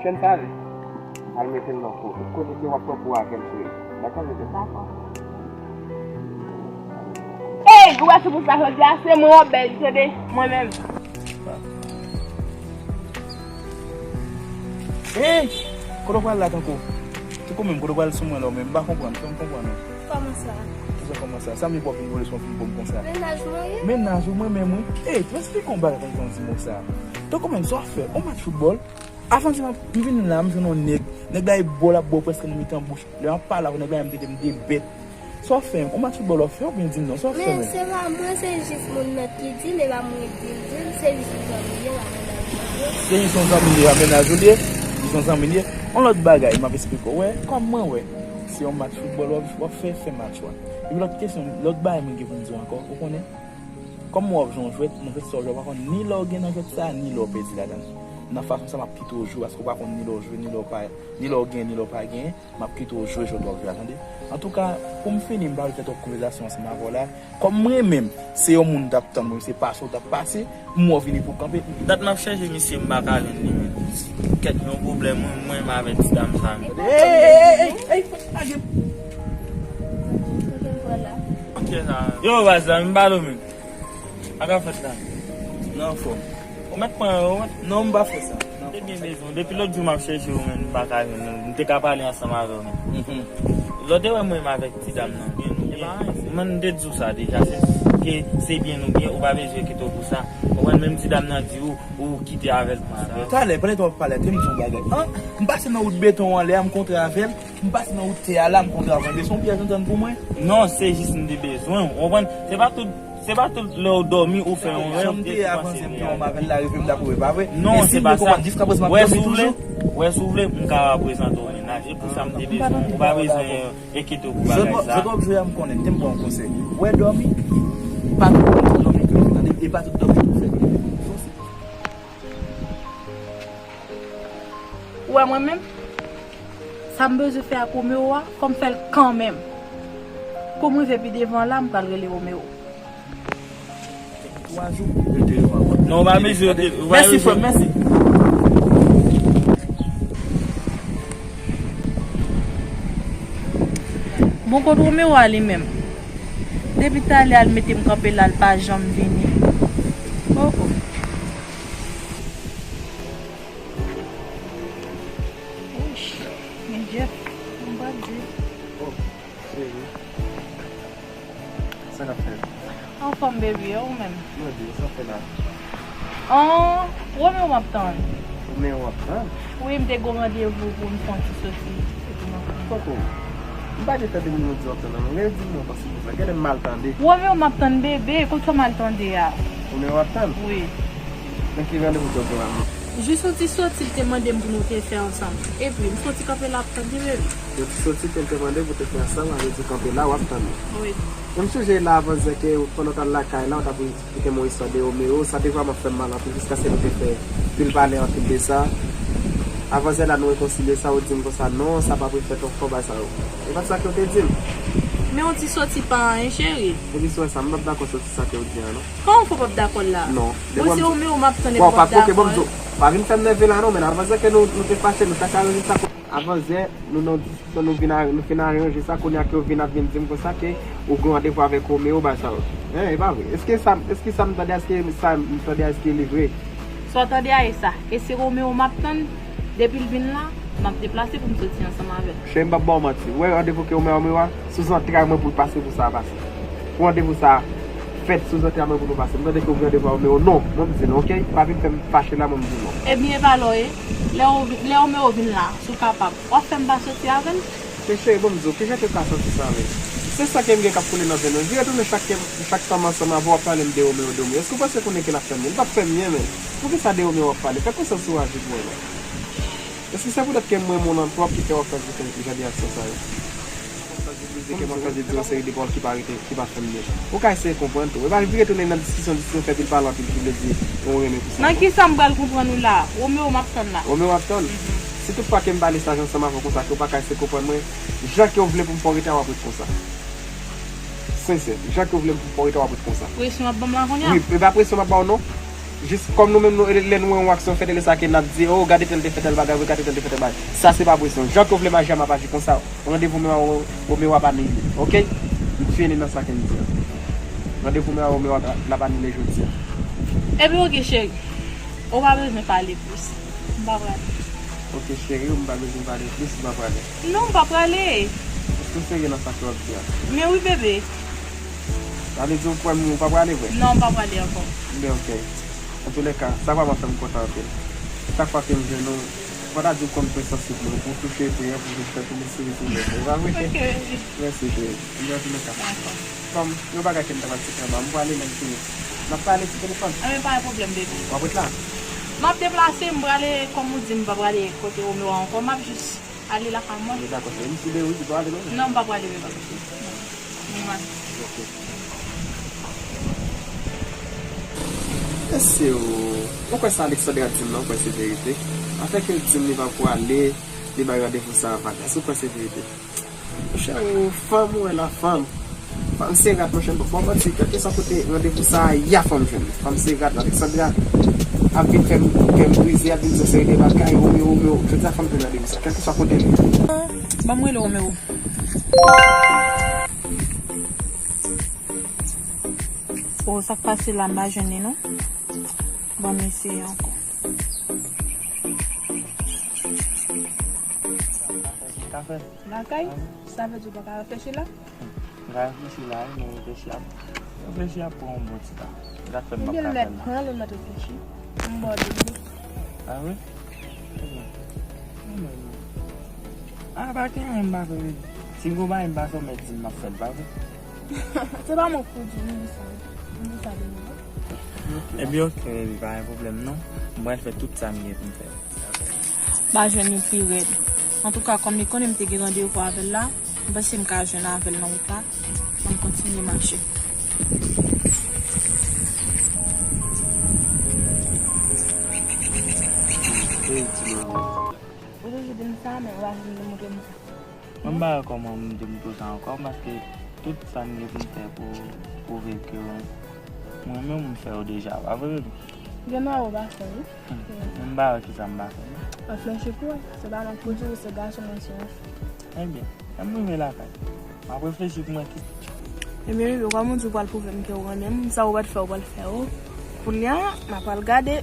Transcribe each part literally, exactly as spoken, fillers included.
N sale. Al mete l nan kou. Kote ke w ap pran kou avè l, cheri. Dakò, bebe? Dakò. Ey, ou wè se pou sa jodi a, se mwen w ap bèl, tande? Mwen menm. Ey! Kote w pral la tankou? Tankou menm, kote w pral sou mwen la, ou menm? M pa konprann, fè m konprann, wi. Kòman sa? Kisa kòman sa? Sa m ye pou w ap vin vole sou yon fi pou m konsa? Mennaj mwen ye. Mennaj ou, mwen menm, wi. Ey, tou esplike yon bagay konn di mo sa. Tankou menm, sa w ap fè? On match foutbòl? Avan di m, m vin la, m jwenn yon nèg. Nèg la e bo l ap bo prèske nan mitan bouch. Lè m ap pale avè w, nèg la menm trete m de bèt. Sa w fè? On match foutbòl w ap fè oubyen di m non? Sa w fè menm? Men se pa mwen, se jis moun nan ki di l, e pa mwen ki di l, di l, se jis yon zanmi l ye, pa mennaj mwen. Se jis yon zanmi l ye, pa mennaj ou l ye? Jis yon zanmi l ye? On lòt bagay, m ap esplike w. Wè, kòm mwen wè, se yon match foutbòl w ap, w ap fè, fè match ou a. Epi lòt kesyon, lòt bagay mwen gen pou m di w ankò, ou konnen? Kòm mwen w ap jwe yon jwèt, nan jwèt sa w jwe, w pa konn ni lè w gen nan jwèt sa, ni lè w pèdi ladan l. Nan fason sa, m ap kite w jwe, paske w pa konn ni lè w jwe, ni lè w pa, ni lè w gen, ni lè w pa gen. M ap kite w jwe jwèt w ap jwe a, tande? Antouka, pou m fini, m pa vle fè twòp konvèsasyon ansanm avè w la. Kòm mwen menm, se yon moun m t ap tann, mwen, se pase w t ap pase, m wè w vini pou kanpe. Dat m ap chèche misye, m pa ka jwenn li menm. Kèt, yon pwoblèm, mwen, mwen, m avè ti dam sa menm. Ey, ey, ey, ey, ey, lage m. Ok, sa. Yo, baz la, m pa dòmi. Sa k ap fèt la? Nan fòm. Ou mèt pran, ou mèt. Non, m pa fè sa. Te gen rezon. Depi lòt jou m ap chèche w, men m pa ka jwenn ou. M te ka pale ansanm avè w, men. Mhm. Lè w te wè mwen menm avèk ti dam nan, byen nou byen. Mwen, m te di w sa deja, se, ke se byen nou byen, ou pa bezwen enkyete w pou sa. Ou konprann, menm ti dam nan di w, ou kite avè l pou sa. Talè, pandan w ap pale, te m di yon bagay. An, m pase nan wout beton an lè a, m kontre avè l. M pase nan wout tè a la, m kontre avè l. Se yon pyès antann pou mwen. Non, se jis m te bezwen w, ou konprann? Se pa tout, se pa tout lè w dòmi ou fè yon rèv. Jan m te ye avan, se m te wè m avè l la, rive m dakò, e pa vre? Non, se pa sa. Jiskaprezan m ap dòmi toujou. Wè si w vle, m ka reprezante w mennaj. E pou sa m te bezwen w, ou pa bezwen enkyete w pou bagay sa. Zòt w ap jwe a, m konnen, te m ba w yon konsèy. Wè dòmi, pa tout dòmi tou, tande, e pa tout dòmi tou fè. Ou wè mwen menm? Sa m bezwen fè ak Romeo a, fò m fè l kanmenm. Pou m rive pi devan la, m pral rele Romeo. Twa jou, rete yo ankò. Non, ou pa bezwen, ou pa bezwen. Mèsi, frè m, mèsi. Bon, kot Romeo a li menm? Depi talè a l mete m kanpe la, l pa janm vini. Oh, oh. Wouch, men Jeff, mwen pa di. Oh, cheri. Sa k ap fèt? Anfòm, baby, e ou menm? Mwen byen, sa w fè la? An, Romeo m ap tann. Romeo w ap tann? Wi, m te gen yon randevou pou m fè yon ti soti. Epi m ap tann. Kòkò, m pa gen tande moun yo di w ap tann nan, non. Redi m non, paske konsa, genlè m mal tande. Romeo m ap tann, bebe, kot sa w mal tande a? Romeo w ap tann? Wi. Men ki randevou w t ap gen avè l? Jis yon ti soti l te mande m pou nou te fè ansanm. Epi, m soti kanpe la ap tann li, bebe. Yon ti soti ke l te mande pou te fè ansanm, avè di kanpe la, w ap tann li. Wi. Men m sonje la avan zè ke pandan w t al lakay la, w t ap esplike m yon istwa de Romeo, sa te vrèman fè m mal anpil, jiskaske nou te fè pil pale anpil de sa. Avan zè la, nou rekonsilye sa, ou di m konsa, non, sa p ap refèt ankò, bagay sa yo. E pa t sa ke w te di m. Men yon ti soti pa anyen, cheri. Epi sou sa, m p ap dakò soti sa ke w di an, non. Kòman w fè w p ap dakò l la? Non. Mwen se Romeo m ap tann epi w p ap dakò l. Bon, pa, ok, bon, m di w, pa vin fè m nève la non, men avan zè ke nou, nou te fache, nou t ap aranje sa. Avan zè, nou nan diskisyon, nou vin a, nou fin aranje sa, kounye a ke w vin ap vin di m konsa ke ou gen randevou avèk Romeo, bagay sa yo. Hein, e pa vre. Èske sa, èske sa m tande, èske sa m tande, èske li vre? Sa w tande a, e sa. E se Romeo m ap tann. Depi l vin la, m ap deplase pou m soti ansanm avè l. Cheri, m p ap ba w manti. Ou wè randevou ke ou mete ak Romeo a, sou zantray mwen pou l pase pou sa a pase. Pou randevou sa a fèt sou zantray mwen pou nou pase. M tande ke ou gen randevou ak Romeo. Non, mwen m di non, ok? Pa vin fè m fache la, mwen m di non. Ebyen, e pa lè w ye. Lè w, lè Romeo vin la, si w kapab, w ap fè m pa soti avè l? Men cheri, bon, m di w, kijan ke w ka santi sa menm? Se san ke m gen k ap koule nan venn mwen. Vire tounen chak, chak tan m ansanm avè w, w ap pale m de Romeo, de Romeo. Èske w panse konnen ke l ap fè m byen? Li p ap fè m byen, men. Poukisa de Romeo w ap pale? Fè konsyans ou aji pou mwen, non. Èske se poutèt ke m renmen w nan twòp ki fè w ap fè jan de aksyon sa yo? Ke m ap chanje di yon seri de pawòl ki pa rete, ki pa fè m byen. Ou ka eseye konprann tou. E pa vire tounen nan diskisyon, diskisyon, fè pil pale anpil ki vle di ou renmen pou sa. Nan kisa m pral konprann ou la? Romeo m ap tann la. Romeo w ap tann? Mhm. Si tout fwa ke m pale sa jan ansanm avè w konsa, ke w pa ka eseye konprann mwen, jan ke w vle pou m fè w rete a, w ap ret konsa. Sensè, jan ke w vle pou m fè w rete a, w ap ret konsa. Presyon w ap ban m la kounye a? Wi, e pa presyon m ap ba w non. Jis kòm nou menm, nou, lè nou wè yon aksyon fèt, e lè sa ke n ap di, "Oh, gade tèl te fè tèl bagay, wi, gade tèl te fè tèl bagay." Sa se pa presyon. Jan ke w vle m aji a, m ap aji konsa. Randevou m a Romeo ap anile, oke? M fini nan sa ke m di a. Randevou m a Romeo ap, l ap anile jodi a. Epi oke, cheri. Ou pa bezwen pale plis. M pa prale. Oke, cheri, ou m pa bezwen pale plis, ou pa prale. Non, m pa prale. Èske w serye nan sa ke w ap di a? Men wi, bebe. Sa vle di ou kwè m, ou pa prale vre? Non, m pa prale ankò. Ebyen, oke. Antoulèka, sa vrèman fè m kontan anpil. Chak fwa ke m jwenn ou, fò ta di w konn pwen sansib mwen, pou w touche epi an, pou w vin fè tou mesye mesye mwen. E pa vre? Oke, baby. Mèsi, cheri. Ebyen, antoulèka. Dakò. Bon, yon bagay ke m ta pral di, m prale lè m fini. N ap pale sou telefòn. Ebyen, pa gen pwoblèm, baby. W ap ret la? M ap deplase, m prale, kòm ou di, m pa prale kote Romeo a ankò, m ap jis ale lakay mwen. Mwen dakò, se misye de wi ki prale non? Non, m pa prale, bebe. Non. Mwen mal. Ok. Mesye, ou, ou kwè sa Alexandra di m nan, ou kwè se verite? Afè ke l di m li pa prale, li bay randevou sa a vag. Èske ou kwè se verite? Monchè, ou fanm, ou wè la fanm. Fanm se rat, monchè, m pap ba w manti. Kèlkeswa kote randevou sa a ye, fanm jwenn li. Fanm se rat, Alexandra ap vin fè m kè m brize, ap vin di yon seri de bagay, Romeo, Romeo. Jodi a fanm jwenn randevou sa, kèlkeswa kote l ye. Ban m rele Romeo. O, sa k pase la, m pa jwenn li non. Ban m eseye ankò. Ka fè? Lakay? Sa vle di ou pa ka reflechi la? M ka reflechi la, wi, men reflechi ap, reflechi ap pran yon bon ti tan. Sa k fè m p ap ka fè l la. Ebyen, mèt pran lè w mèt reflechi. M ba w de minit. A wi? Ebyen. Anmwey, non. A, pa gen anyen m pa fè, baby. Si m gon bagay m pa fè, w mèt di m m ap fè l, pa vre? Se pa mwen k pou di w, m di sa. M di sa de mwen. Ebyen, oke, baby, pa gen pwoblèm, non. M pral fè tout sa m gen pou m fè. M pa jwenn li pi rèd. Antouka, kòm li konnen m te gen randevou avè l la, m panse m ka jwenn avè l nan wout la. Ann kontinye mache. Ou toujou di m sa, men ou pa janm demontre m sa. Mwen m pa wè kòman m demontre w sa ankò, paske tout sa m gen pou m fè pou pwouve ke mwen menm m fè yo deja, pa vre, baby? Gen anyen ou pa fè, wi. Hmm. Mwen m pa wè kisa m pa fè, non. Reflechi pou wè. Se pa mwen k pou di w se gason mwen se yon fi. Ebyen, lè m rive lakay, m ap reflechi pou mwen ki. Ebyen, baby, kòm ou di w pral pwouve m ke w renmen m, sa ou pa t fè, ou pral fè, o. Kounye a, m ap pral gade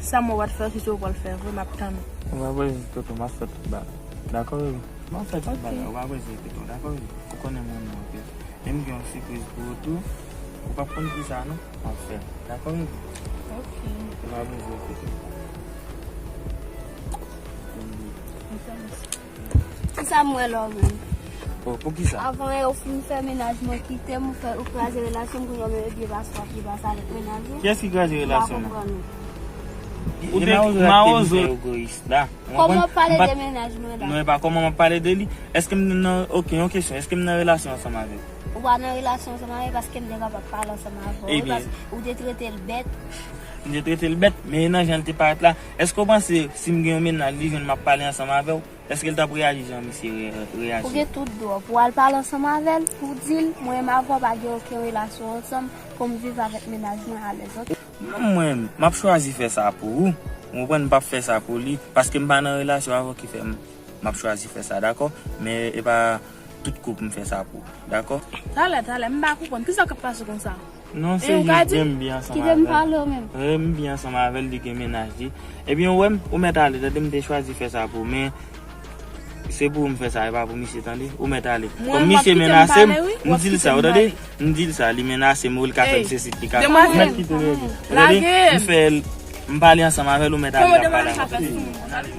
sa m wè ou pa t fè, kisa ou pral fè vre, m ap tann ou. Ou pa bezwen enkyete w, m ap fè tout bagay. Dakò, baby? M ap fè tout bagay, ou pa bezwen enkyete w, dakò, baby? Ou konnen m renmen w anpil. Men m gen yon sipriz pou ou tou. Ou p ap konn kisa non, m ap fè l. Dakò, baby? Ok. Ou pa bezwen enkyete w. Kisa m wè la w menm? O, poukisa? Avan yè ou fin fè mennaj mwen kite m, ou fè, ou kraze relasyon m, kounye a w mete pye pase w ap pye pase avèk mennaj ou. Kiyès ki kraze relasyon m? M pa konprann ou. Ou te mawozo ak te m fè egoyis la. Kòman w pale de mennaj mwen la? Non, e pa kòman m ap pale de li. Èske m nan, oke, yon kesyon, èske m nan relasyon ansanm avè w? Ou pa nan relasyon ansanm avè m paske m te kapab pale ansanm avè w, wi, paske ou te trete l bèt. M te trete l bèt, men nan jan l te parèt la, èske w panse si m gen yon mennaj, li jwenn m ap pale ansanm avè w, èske l t ap reyaji jan misye re-, reyaji? Ou gen tout dwa pou w al pale ansanm avè l, pou w di l, mwen menm avè w pa gen okenn relasyon ansanm, pou m viv avèk mennaj mwen alèz, oke? Mwen, m ap chwazi fè sa pou ou. Ou konprann, m p ap fè sa pou li, paske m pa nan relasyon avè w ki fè m, m ap chwazi fè sa, dakò? Men e pa tout koup m fè sa pou ou, dakò? Talè, talè, m pa konprann. Kisa k ap pase konsa? Non, se jis gen m byen ansanm avè l. Kite m pale w menm. Wi, m byen ansanm avè l, li gen mennaj li. Ebyen, ou wè m, ou mèt ale, tande, m te chwazi fè sa pou ou, men se pou ou m fè sa, e pa pou misye, tande. Ou mèt ale. Kòm misye menase m, m di l sa, ou tande? M di l sa, li menase m, ou l ka fè m sesi, li ka fè m. Ou mèt kite l rete. Ou tande? M fè l, m pale ansanm avè l, ou mèt ale, l ap pale avè l.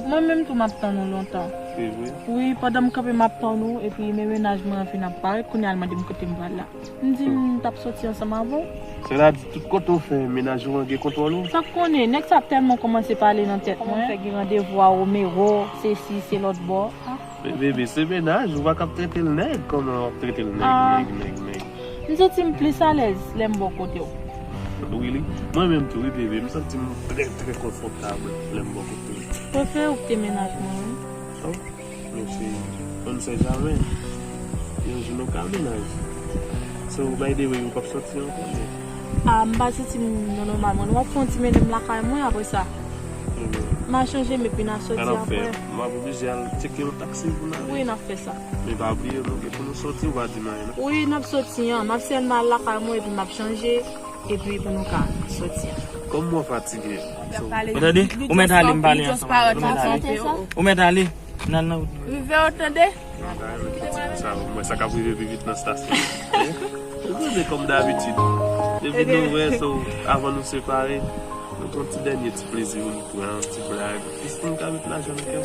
Mwen menm tou, m ap tann ou lontan. Se vre? Wi, pandan m kanpe, m ap tann ou, epi men mennaj mwen an vin ap parèt, kounye a l mande m kote m pral la. M di m t ap soti ansanm avè w. Sètadi, tout kote w fè mennaj ou an gen kontwòl ou? Sa k konnen, nèg sa tèlman kòmanse pale nan tèt mwen. Kòman m fè gen randevou a Romero, sesi, se lòt bò. Ah. Be-, bebe, se mennaj, ou pa ka ap trete l nèg, kòman w ap trete l nèg, nèg, nèg, nèg? M santi m plis alèz lè m bò kote w. Really? Mwen menm tou, wi, bebe, m santi m trè, trè konfòtab lè m bò kote w. Prefere w kite mennaj mwen, wi. Oh, mesye, on ne sait jamais. Yon jou nou ka mennaj. So, by the way, ou p ap sòti ankò, men. Ah, m pa santi m nan nòmal mwen. W ap fè yon ti mennen m lakay mwen apre sa. M a chanje m epi n a soti apre. N ap oblije al tcheke yon taksi pou n ale. Wi, n ap fè sa. Men pa bliye, nou gen pou nou soti, ou pa di m anyen, non? Wi, n ap soti an. M ap sèlman al lakay mwen epi m ap chanje epi pou nou ka soti an. Kòm mwen fatige. Ou tande? Ou mèt ale, m pale ansanm avè w. Ou mèt ale. Ou mèt ale. N al nan wout nou. Rive w tande? Mwen sa k ap rive pi vit nan estasyon. Ou konnen kòm dabitid. Depi nou wè, so, avan nou separe, nou pran ti dènye ti plezi pou nou pran, ti blag. Pistin ka met lajan nan kè.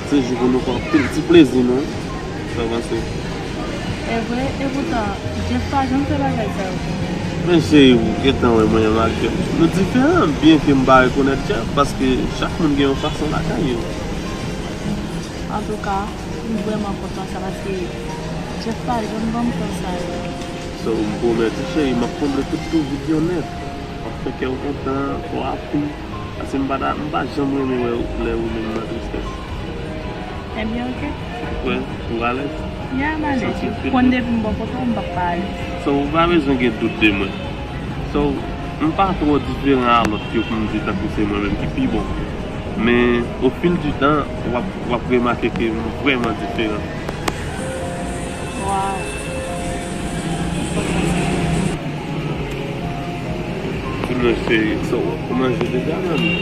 Se jou pou nou pran anpil ti plezi nou. Sa w panse? E vre, epoutan, Jeff pa janm fè bagay sa yo pou mwen. Men cheri, ou gentan wè mwen menm ak Jeff. Nou diferan, byenke m pa rekonèt Jeff, paske chak moun gen yon fason lakay yo. Antouka, m vrèman kontan sa, paske Jeff pa janm ban m tan sa yo. So, m pwomèt ou, cheri, m ap konble tout twou vid yo nèt. M ap fè kè w kontan, fè w happy. Paske m pa ta, m pa janm renmen wè w lè ou menm nan tristès. Ebyen, oke. Ou kwè? Ou alèz? Ya, m alèz. Ou konn depi m bò kote w, m p ap pa alèz. So, ou pa bezwen gen dout de mwen. So, m pa twò diferan a lòt yo pou m di tankou se mwen menm ki pi bon. Men, au fil du temps, w ap, w ap remake ke m vrèman diferan. Waw. Ti mwen cheri, so, ou manje deja, manmi?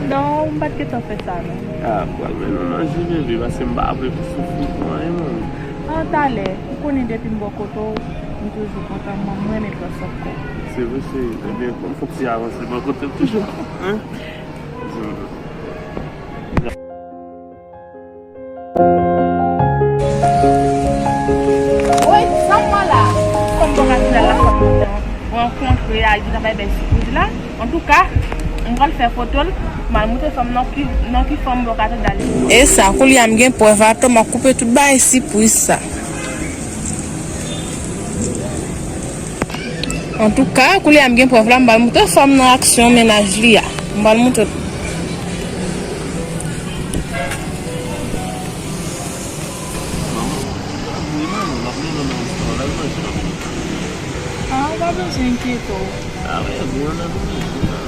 Non, m pa t gentan fè sa, non. Ah, pral mennen w manje, bebe, paske m pa vle pou soufri pou anyen, manmi. Ah, talè, ou konnen depi m bò kote w, m toujou kontan, mwen, mwen renmen pran swen kò w. Se vre, cheri. Ebyen, fò m fè yon ti avanse bò kote w toujou. Hein? Di m. Woy, sa m wè la? Fanm bò katedral la, fanm rankontre a, li ta bay bèl sipriz la. Antouka, m pral fè foto l, m al montre fanm nan ki, nan ki fanm bò katedral li. E sa, koulye a m gen prèv atò, m ap koupe tout bagay sipriz sa. Antouka, koulye a m gen prèv la, m pral montre fanm nan aksyon mennaj li a. M pral montre. Ah, ou pa bezwen enkyete w. Ah, wi, wi, wi, wi, wi.